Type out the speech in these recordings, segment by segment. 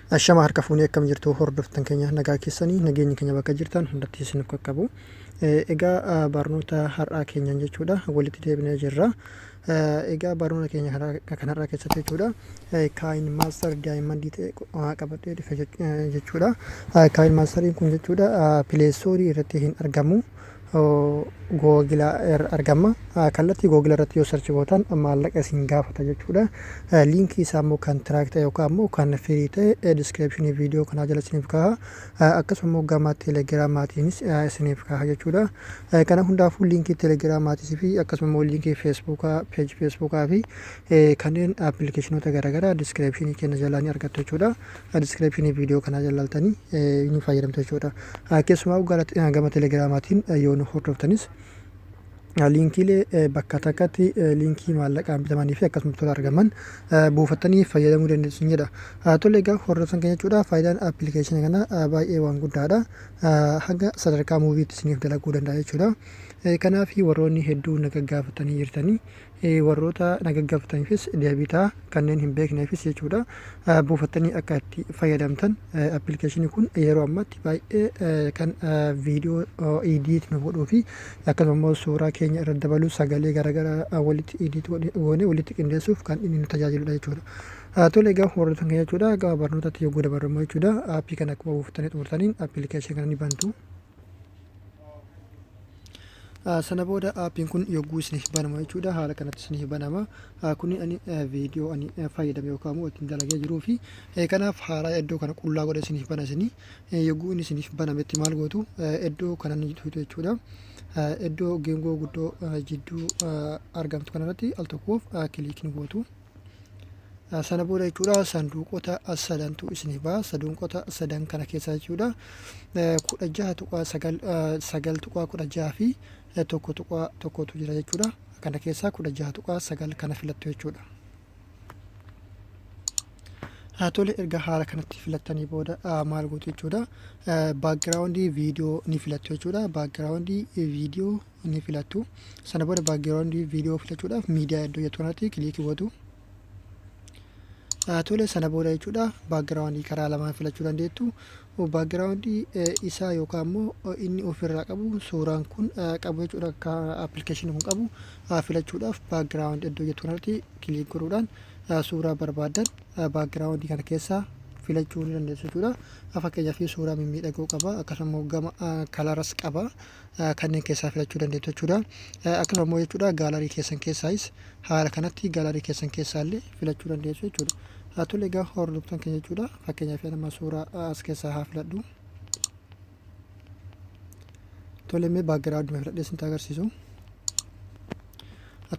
Ashama harka fuunee, akkam jirtu hordoftan keenya? Nagaa keessanii? Nageenyi keenya bakka jirtan hundatti isiniif qaqqabu. Egaa barnoota har'aa keenyan jechuudha walitti deebinee jirra. Egaa barnoota keenya kan har'aa keessatti jechuudha KineMaster diamond ta'e qabadhee dhufe jechuudha. KineMasteriin kun jechuudha Play Store irratti hin argamu. Google irra argama. Kallattii Google irratti yoo search gootan maallaqa isin gaafata jechuudha. Liinkii isaa immoo kan crack ta'e yookaan immoo kan free ta'e description viidiyoo kanaa jala isiniif kaa'a. Akkasuma immoo gama Telegramatiinis isiniif kaa'a jechuudha. Kana hundaafuu liinkii Telegramaatis fi akkasuma immoo liinkii Facebookaa, page Facebookaa fi kanneen appilikeeshinoota garaagaraa description keenya jalaa ni argattu jechuudha. Description viidiyoo kanaa jala laaltanii ni fayyadamtu jechuudha. Keessumaa gama Telegramaatiin yoo nu hordoftanis liinkiilee bakka takkatti liinkii maallaqaan bitamanii fi akkasuma tola argaman buufattanii fayyadamuu dandeessu jedha. Tole, egaa hordoftan keenya jechuudha, faayidaan appilikeeshina kana baay'ee waan guddaadha. Hanga sadarkaa movieitti isiniif dalaguu danda'a jechuudha. Kanaaf warroonni hedduu na gaggaafatanii jirtanii, warroota na gaggaafataniifis deebii ta'a, kanneen hin beekneefis jechuudha, buufattanii akka itti fayyadamtan. Appilikeeshinii kun yeroo ammaatti baay'ee kan viidiyoo edit nu godhuu fi akkasuma immoo suuraa keenya irra dabaluu, sagalee garaagaraa walitti edit goone walitti qindeessuuf kan inni nu tajaajiludha jechuudha. Tole, egaa hordoftan keenya jechuudha, gama barnootatti yogguu dabarru immoo jechuudha, aappii kana akkuma buufattanii xumurtaniin appilikeeshinii kana ni bantu. Sana booda aappiin kun yogguu isiniif banama jechuudha, haala kanatti isiniif banama. Kuni ani viidiyoo ani fayyadame yookaan immoo ittiin dalagee jiruu fi kanaaf haaraa iddoo kana qullaa godhe isiniif bana. Isinii yogguu inni isiniif banametti maal gootu? Iddoo kana ni tuqxu jechuudha. Iddoo geengoo guddoo jidduu argamtu kanarratti al tokkoof click ni gootu. Sana booda jechuudha sanduuqota sadantu isiniif ba'a. Sanduuqota sadan kana keessa jechuudha 16.9, 9.16 fi 1.1tu jira jechuudha. Kana keessaa 16.9 kana filattu jechuudha. Tole, erga haala kanatti filattanii booda maal gootu jechuudha? Background viidiyoo ni filattu jechuudha. Background viidiyoo ni filattu. Sana booda background viidiyoo filachuudhaaf miidiyaa iddoo jettu kanatti click gootu. Tole, sana booda jechuudha background karaa lamaan filachuu dandeettu. Background isaa yookaan immoo inni ofirraa qabu, suuraan kun qabu jechuudha, akka appilikeeshinii kun qabu filachuudhaaf background iddoo jettu kanatti click godhuudhaan suuraa barbaadan background kana keessaa filachuu ni dandeessu jechuudha. Fakkeenyaaf suuraa mimmiidhagoo qaba, akkasuma immoo gama coloras qaba, kanneen keessaa filachuu dandeettu jechuudha. Akkasuma immoo jechuudha gallery keessan keessaayis haala kanatti gallery keessan keessaallee filachuu dandeessu jechuudha. Tole, egaa hordoftoota keenya jechuudha, fakkeenyaaf nama suuraa as keessaa haa filadhu. Tole, mee background filadhee isinitti agarsiisu.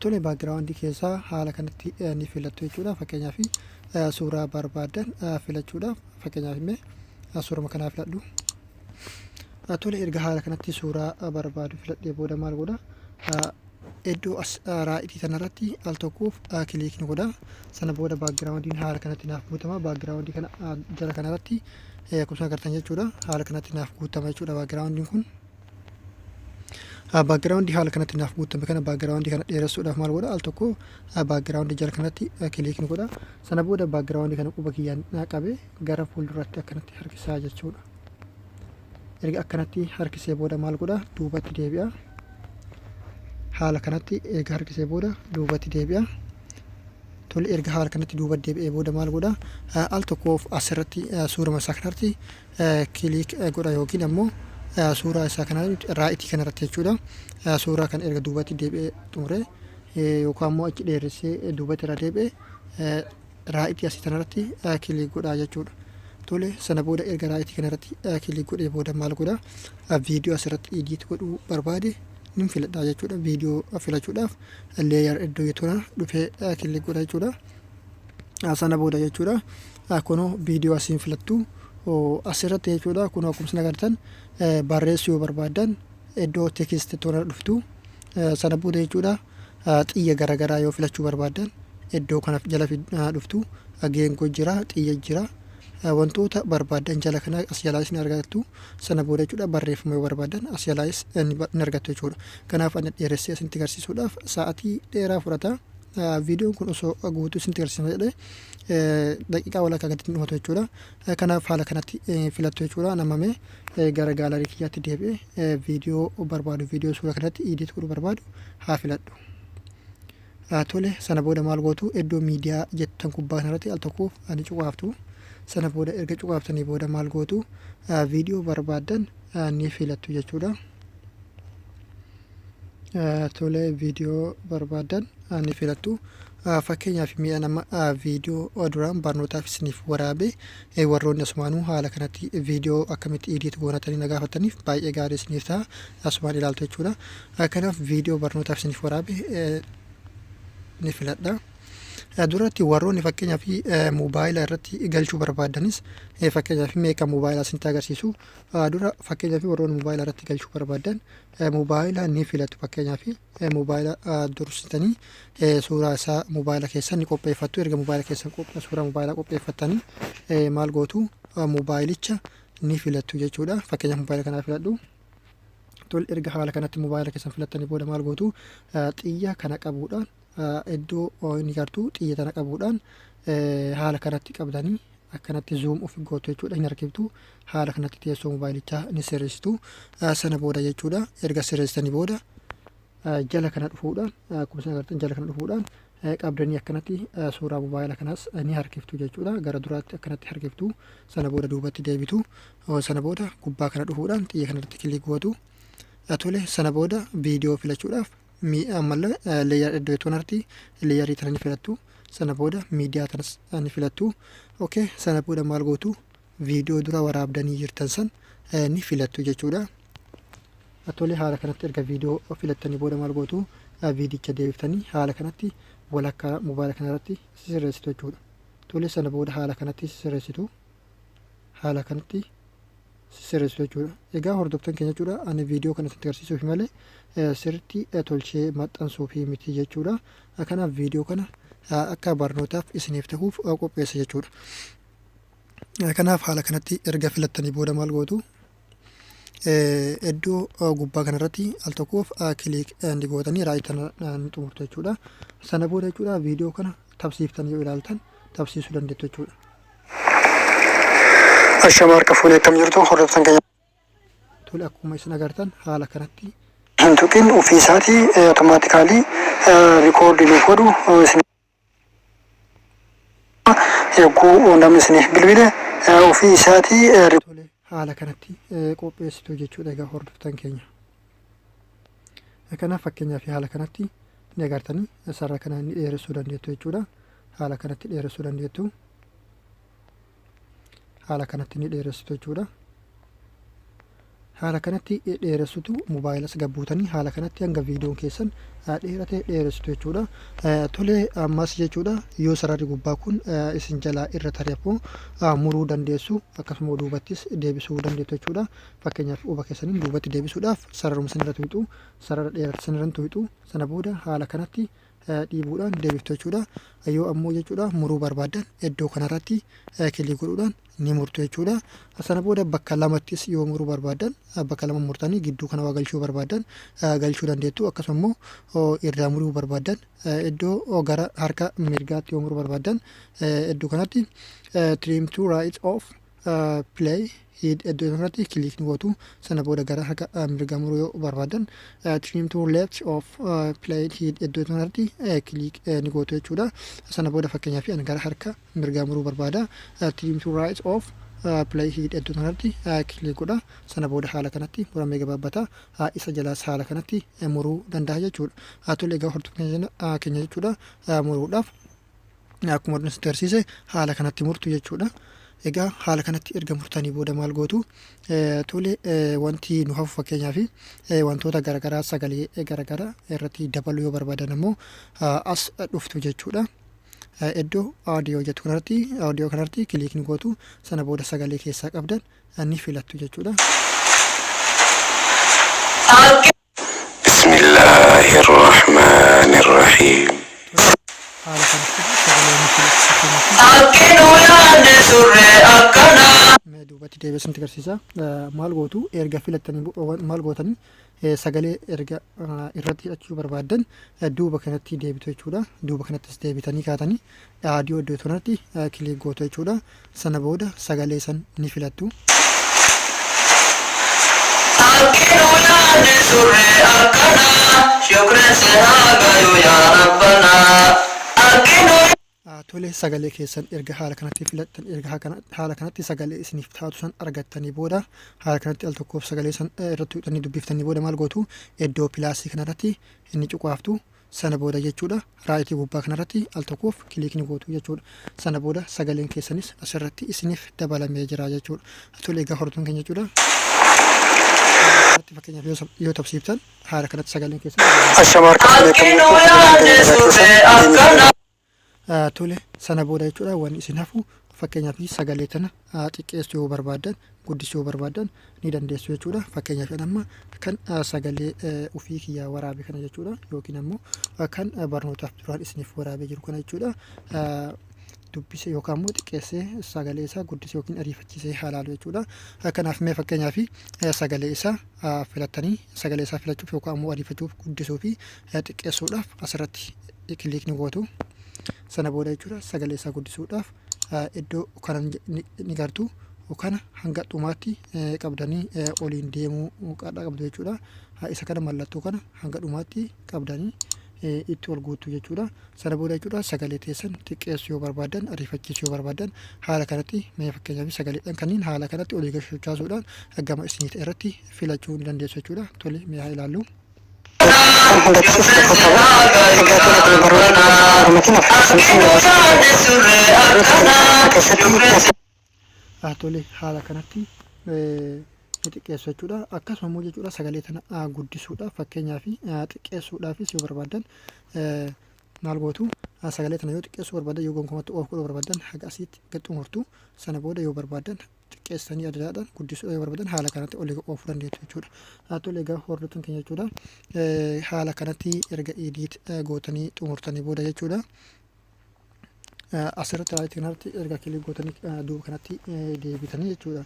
Tole, background keessaa haala kanatti ni filattu jechuudha. Fakkeenyaaf suuraa barbaadan filachuudhaaf, fakkeenyaaf mee suuruma kanaa filadhu. Tole, erga haala kanatti suuraa barbaadu filadhee booda maal godha? Iddoo as right kanarratti al tokkoof click ni godha. Sana booda backgroundiin haala kanatti naaf guutama. Background kana jala kanarratti akkuma agartan jechuudha haala kanatti naaf guutama jechuudha backgroundiin kun. Background haala kanatti naaf guutame kana, background kana dheeressuudhaaf maal godha? Al tokko background jala kanatti click ni godha. Sana booda background kana quba kiyyaan qabee gara fuulduratti akkanatti harkisaa jechuudha. Erga akkanatti harkisee booda maal godha? Duubatti deebi'a. Haala kanatti erga harkisee booda duubatti deebi'a. Tole, erga haala kanatti duuba deebi'ee booda maal godha? Al tokkoof asirratti suuruma isaa kanarratti click godha, yookiin ammoo suuraa isaa kana right kanarratti jechuudha. Suuraa kana erga duubatti deebi'ee xumuree yookaan ammoo achi dheeressee duubatti irra deebi'ee right asii kanarratti click godha jechuudha. Tole, sana booda erga right kanarratti click godhee booda maal godha? Viidiyoo asirratti edit godhuu barbaade nin filadha jechuudha. Viidiyoo filachuudhaaf layer iddoo jettu kana dhufee click godha jechuudha. Sana booda jechuudha kunoo viidiyoo asiin filattu asirratti jechuudha. Kunoo akkuma isin agartan barreessuu yoo barbaaddan iddoo text tola dhuftu. Sana booda jechuudha xiyya garaagaraa yoo filachuu barbaaddan iddoo kana jala dhuftu. Geengoo jira, xiyya jira, wantoota barbaadan jala kana as jalaas ni argattu. Sana booda jechuudha barreeffama yoo barbaadan as jalaas ni argattu jechuudha. Kanaaf ani dheeressee isinitti agarsiisuudhaaf sa'atii dheeraa fudhata. Viidiyoon kun osoo guutuu isinitti agarsiisna jedhee daqiiqaa walakkaa gaditti dhumatu jechuudha. Kanaaf haala kanatti filattu jechuudha. Namamee gara gallery kiyyaatti deebi'ee viidiyoo barbaadu, viidiyoo suura kanatti edit godhuu barbaadu haa filadhu. Tole, sana booda maal gootu? Iddoo miidiyaa jettan gubbaa kanarratti al tokkoof ni cuqaaftu. Sana booda erga cuqaaftanii booda maal gootu? Viidiyoo barbaaddan ni filattu jechuudha. Tole, viidiyoo barbaaddan ni filattu. Fakkeenyaaf mi'a nama viidiyoo duraan barnootaaf isiniif waraabe, warroonni asumaanuu haala kanatti viidiyoo akkamitti edit goonatanii na gaafataniif baay'ee gaarii isiniif ta'a, asumaan ilaaltu jechuudha. Kanaaf viidiyoo barnootaaf isiniif waraabe ni filadha. Duratti warroonni fakkeenyaaf moobaayila irratti galchuu barbaadanis, fakkeenyaaf meeqa moobaayilaa isinitti agarsiisu dura, fakkeenyaaf warroonni moobaayila irratti galchuu barbaadan moobaayila ni filatu. Fakkeenyaaf moobaayila dursitanii suuraa isaa moobaayila keessan ni qopheeffattu. Erga moobaayila keessan suuraa moobaayilaa qopheeffattanii maal gootu? Moobaayilicha ni filattu jechuudha. Fakkeenyaaf moobaayila kanaa filadhu. Tol, erga haala kanatti moobaayila keessan filattanii booda maal gootu? Xiyya kana qabuudhaan, iddoo inni gartuu xiyya tana qabuudhaan haala kanatti qabdanii akkanatti zoom of gootu jechuudha. Hin harkiftu, haala kanatti teessoo moobaayilichaa ni sirreessitu. Sana booda jechuudha, erga sirreessitanii booda jala kana dhufuudhaan, akkuma isin agartan jala kana dhufuudhaan qabdanii akkanatti suuraa mobaayila kanaas ni harkiftu jechuudha. Gara duraatti akkanatti harkiftu, sana booda duubatti deebitu, sana booda gubbaa kana dhufuudhaan xiyya kanarratti click gootu. Tole, sana booda viidiyoo filachuudhaaf ammallee layer iddoo kanarratti layerii tana ni filattu. Sana booda miidiyaa tanas ni filattu. Okay, sana booda maal gootu? Viidiyoo dura waraabdanii jirtan san ni filattu jechuudha. Tole, haala kanatti erga viidiyoo filattanii booda maal gootu? Viidicha deebiftanii haala kanatti walakkaa mobaayila kanarratti sirreessitu jechuudha. Tole, sana booda haala kanatti sirreessitu. Haala kanatti sirreessitu jechuudha. Egaa hordoftoonni keenya jechuudha, ani viidiyoo kana isinitti agarsiisuuf malee sirriitti tolchee maxxansuuf miti jechuudha. Kanaaf viidiyoo kana akka barnootaaf isiniif ta'uuf qopheessa jechuudha. Kanaaf haala kanatti erga filattanii booda maal gootu? Iddoo gubbaa kanarratti al tokkoof click ni gootanii right tana ni xumurtu jechuudha. Sana booda jechuudha, viidiyoo kana tapsiiftanii yoo ilaaltan tapsiisuu dandeettu jechuudha. Ashama, harka fuunee, akkam jirtu hordoftoota keenya? Tole, akkuma isin agartan haala kanatti hin tuqin, ofii isaatii automatically record nuuf godhu isin yogguu namni isiniif bilbile ofii isaatii. Tole, haala kanatti qopheessitu jechuudha egaa hordoftoota keenya. Kanaaf fakkeenyaaf haala kanatti ni agartanii sarara kana ni dheeressuu dandeettu jechuudha. Haala kanatti dheeressuu dandeettu. Haala kanatti ni dheeressitu jechuudha. Haala kanatti dheeressitu, moobaayilas gabbuutanii haala kanatti hanga viidiyoon keessan dheerate dheeressitu jechuudha. Tole, ammas jechuudha, yoo sararri gubbaa kun isin jalaa irra tareeffu muruu dandeessu, akkasuma duubattis deebisuu dandeettu jechuudha. Fakkeenyaaf quba keessaniin duubatti deebisuudhaaf sararuma sanirra tuqxu, sarara dheerate sanirra tuqxu, sana booda haala kanatti dhiibuudhaan deebiftu jechuudha. Yoo ammoo jechuudha muruu barbaaddan iddoo kanarratti click godhuudhaan ni murtu jechuudha. Sana booda bakka lamattis yoo muruu barbaaddan bakka lama murtanii gidduu kana waa galchuu barbaaddan galchuu dandeettu. Akkasuma immoo irraa muruu barbaaddan, iddoo gara harka mirgaatti yoo muruu barbaaddan, iddoo kanatti trim to right of play head iddoo kanatti click ni gootu. Sana booda gara harka mirgaa muruu yoo barbaadan trim to left of play head iddoo kanatti click ni gootu jechuudha. Sana booda fakkeenyaaf ani gara harka mirgaa muruu barbaada, trim to right of play head iddoo kanatti click godha. Sana booda haala kanatti muramee gabaabbata, isa jalaas haala kanatti muruu danda'a jechuudha. Haa tole, egaa hordoftoota keenya jechuudha, muruudhaaf akkuma nutti agarsiise haala kanatti murtu jechuudha. Egaa haala kanatti erga murtanii booda maal gootu? Tole, wanti nu hafu fakkeenyaaf wantoota garaagaraa, sagalee garaagaraa irratti dabaluu yoo barbaadan immoo as dhuftu jechuudha. Iddoo audio jettu kanarratti, audio kanarratti click ni gootu. Sana booda sagalee keessaa qabdan ni filattu jechuudha. بسم الله الرحمن الرحيم. Haala kanatti sagalee ni filattu fakkeenyaaf. Mee duubatti Duubatti deebi'ee isinitti agarsiisa. Maal gootu? Erga filattanii maal gootanii, sagalee erga irratti hidhachuu barbaaddan duuba kanatti deebitu jechuudha. Duuba kanattis deebitanii kaatanii audio iddoo kanatti click gootu jechuudha. Sana booda sagalee san ni filattu. Akkinuu yaadne surree akkanaa, shukran si haa gayu yaa Rabbanaa. Akkinuu Tole, sagalee keessan erga haala kanatti filattan, erga haala kanatti sagalee isiniif taatu san argattanii booda, haala kanatti al tokkoof sagalee san irratti hidhanii dubbiftanii booda maal gootu? Iddoo plusii kanarratti inni cuqaaftu. Sana booda jechuudha, rightii gubbaa kanarratti al tokkoof click ni gootu jechuudha. Sana booda sagaleen keessanis asirratti isiniif dabalamee jira jechuudha. Tole, egaa hordoftoon keenya jechuudha. Fakkeenyaaf yoo tapsiiftan haala kanatti sagaleen keessan Ashama, harka fuunee, akkam Akkinuu jirtu? yaadne Nagaa surree keessan akkanaa. Tole, sana booda jechuudha, wanni isin hafu fakkeenyaaf sagalee tana xiqqeessuu yoo barbaaddan, guddisuu yoo barbaaddan ni dandeessu jechuudha. Fakkeenyaaf amma kan sagalee ofii kiyyaa waraabe kana jechuudha, yookiin ammoo kan barnootaaf duraan isiniif waraabee jiru kana jechuudha. Dubbise yookaan immoo xiqqeessee, sagalee isaa guddisee yookiin ariifachiisee haa laalu jechuudha. Kanaaf mee fakkeenyaaf sagalee isaa filattanii, sagalee isaa filachuuf yookaan ammoo ariifachuuf, guddisuu fi xiqqeessuudhaaf asirratti click ni gootu. Sana booda jechuudha, sagalee isaa guddisuudhaaf iddoo kana ni gartu. Kana hanga dhumaatti qabdanii oliin deemuu qabdu jechuudha. Isa kana, mallattoo kana hanga dhumaatti qabdanii itti ol guuttu jechuudha. Sana booda jechuudha, sagalee teessan xiqqeessuu yoo barbaadan, ariifachiisuu yoo barbaadan haala kanatti mee fakkeenyaaf sagaleedhaan kanneen haala kanatti olii gadi sochaasuudhaan gama isinii ta'e irratti filachuu ni dandeessu jechuudha. Tole, mee haa ilaallu. Kan hundatti si tokko qaba. Egaa tola, kun barnoota afaan Oromootiin afaan Oromoo keessatti Tole, haala kanatti ni xiqqeessu jechuudha. Akkasuma immoo jechuudha, sagalee tana guddisuudhaaf fakkeenyaaf xiqqeessuudhaafis yoo barbaadan maal gootu? Sagalee tana yoo xiqqeessuu barbaadan, yoo gonkumatti off godhuu barbaadan haga asiitti gad xumurtu. Sana booda yoo barbaadan xiqqeessanii adadaadhaan guddisuu yoo barbaadan haala kanatti olii oofuu dandeettu jechuudha. Tole, egaa hordoftoon keenya jechuudha, haala kanatti erga edit gootanii xumurtanii booda jechuudha. Asirratti rightii kanarratti erga click gootanii duuba kanatti deebitanii jechuudha.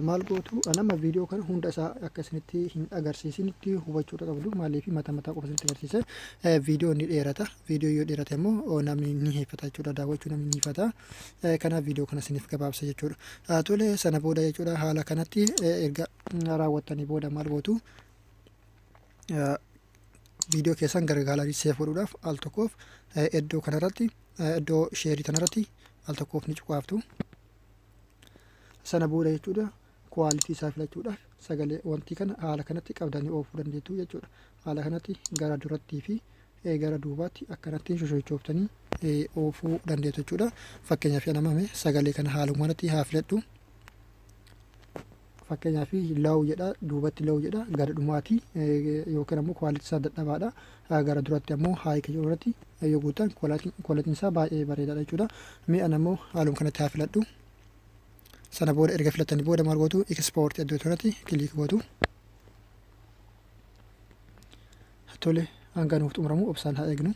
Maal gootu? Nama viidiyoo kana hunda isaa akka isinitti hin agarsiisinitti hubachuudha qabdu. Maaliif mata mataa qofa isinitti agarsiise? Viidiyoo ni dheerata. Viidiyoo yoo dheerate immoo namni ni hiifata jechuudha. Daawwachuu namni ni hiifata. Kanaaf viidiyoo kana isiniif gabaabsa jechuudha. Tole, sana booda jechuudha, haala kanatti erga raawwattanii booda maal gootu? Viidiyoo keessan gara gallery save godhuudhaaf al tokkoof iddoo kanarratti, iddoo shareii kanarratti al tokkoof ni cuqaaftu. Sana booda jechuudha, quality isaa filachuudhaaf sagalee wantii kana haala kanatti qabdanii oofuu dandeettu jechuudha. Haala kanatti gara durattii fi gara duubaatti akkanatti sosochooftanii oofuu dandeettu jechuudha. Fakkeenyaaf namame sagalee kana haaluma kanatti haa filadhu. Fakkeenyaaf low jedha, duubatti low jedha, gara dhumaati yookiin ammoo quality isaa dadhabaadha. Gara duratti ammoo high kan jedhu irratti yoo guutan qualityn isaa baay'ee bareedaadha jechuudha. Mi'an ammoo haaluma kanatti haa filadhu. Sana booda erga filattanii booda maal gootu? Export iddoo kanatti click gootu. Tole, hanga nuuf xumuramu obsaan haa eegnu.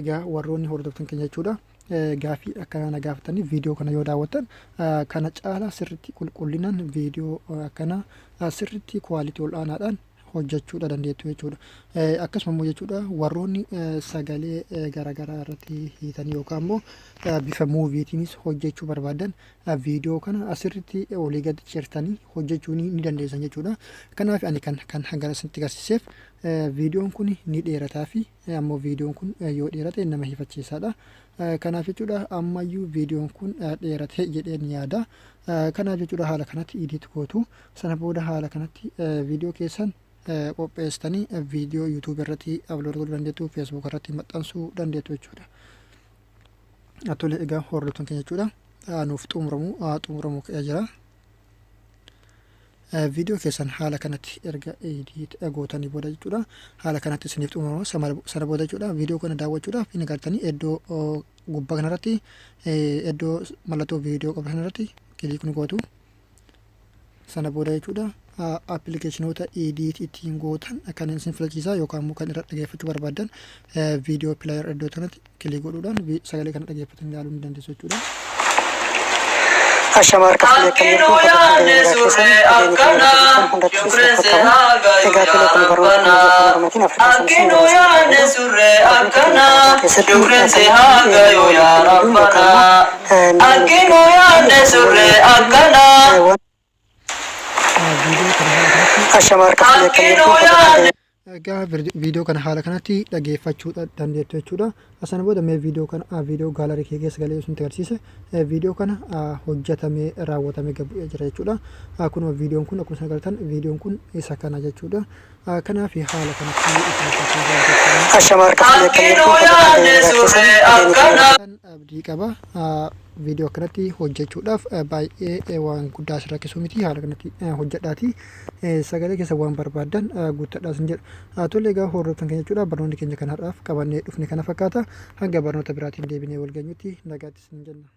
Egaa warroonni hordoftan keenya jechuudha, gaafii akkanaa na gaafatanii viidiyoo kana yoo daawwattan kana caalaa sirriitti qulqullinaan viidiyoo akkana sirriitti quality ol'aanaadhaan hojjechuudha dandeettu jechuudha. Akkasuma immoo jechuudha, warroonni sagalee garaagaraa irratti hiitanii yookaan immoo bifa movietiinis hojjechuu barbaadan viidiyoo kana asirritti olii gadi cirtanii hojjechuu ni dandeessan jechuudha. Kanaaf ani kan hanga isinitti agarsiiseef viidiyoon kun ni dheerataa fi ammoo viidiyoon kun yoo dheerate nama hifachiisaadha. Kanaaf jechuudha, ammayyuu viidiyoon kun dheerate jedheen yaada. Kanaaf jechuudha, haala kanatti edit gootu. Sana booda haala kanatti viidiyoo keessan qopheessitanii viidiyoo YouTube irratti upload godhuu dandeettu, Facebook irratti maxxansuu dandeettu jechuudha. Tole, egaa hordoftoon keenya jechuudha, nuuf xumuramu ka'ee jira. Viidiyoo keessan haala kanatti erga edit gootanii booda jechuudha, haala kanatti isiniif xumurama. Sana booda jechuudha, viidiyoo kana daawwachuudhaaf inni gartanii iddoo gubbaa kanarratti, iddoo mallattoo viidiyoo qabu kanarratti click ni gootu. Sana booda jechuudha, Appilikeeshinoota edit ittiin gootan kan isin filachiisa yookaan immoo kan irra dhageeffachuu barbaaddan video player iddoo kanatti click godhuudhaan sagalee kana dhageeffatanii ilaaluu ni dandeessu jechuudha. Ashama, harka fuunee, akkam Akki jirtu? nu Hordoftoota yaadne keenya, nagaa surree keessanii, nageenya keenya akkana bakka jirtan hundatti isin shukrin si qaqqabu. haa gayu Egaa yaa tola, kun barnoota Rabbanaa. kunuunsa afaan Oromootiin Afrikaa Akki Samsung nu yaadne barsiisuu surree barnoota keenya akkana kanarraa keessatti shukrin si kan haa gayu waliif yaa fayyadu yookaan immoo Rabbanaa. namni Akki nu yaadne surree akkana. waan Viidiyoo kana haala kanatti Ashama, harka fuunee, akkam Akki jirtu? nu Hordoftoota yaadne Egaa viidiyoo kana haala kanatti dhageeffachuu dandeettu jechuudha. Sana booda mee viidiyoo kana viidiyoo gallery kee keessa galee isinitti agarsiise. Viidiyoo kana hojjetamee raawwatamee gad bu'ee jira jechuudha. Kunoo viidiyoon kun akkuma isin agartan viidiyoon kun isa kana jechuudha. Kanaaf haala kanatti isin agarsiisa. Ashama, harka fuunee, akkam Akki jirtu? nu Hordoftoota yaadne keenya, nagaa surree keessanii, nageenya keenya akkana. Kan abdii qaba. Viidiyoo akkanatti hojjechuudhaaf baay'ee waan guddaa isin rakkisuu miti, haala kanatti hojjedhaati. Sagalee keessa waan barbaaddan guuttadhaa isin jedha. Tole, egaa hordoftan keenya jechuudha, barnoonni keenya kan har'aaf qabannee dhufne kana fakkaata. Hanga barnoota biraatiin deebinee wal geenyutti nagaatti isin jenna.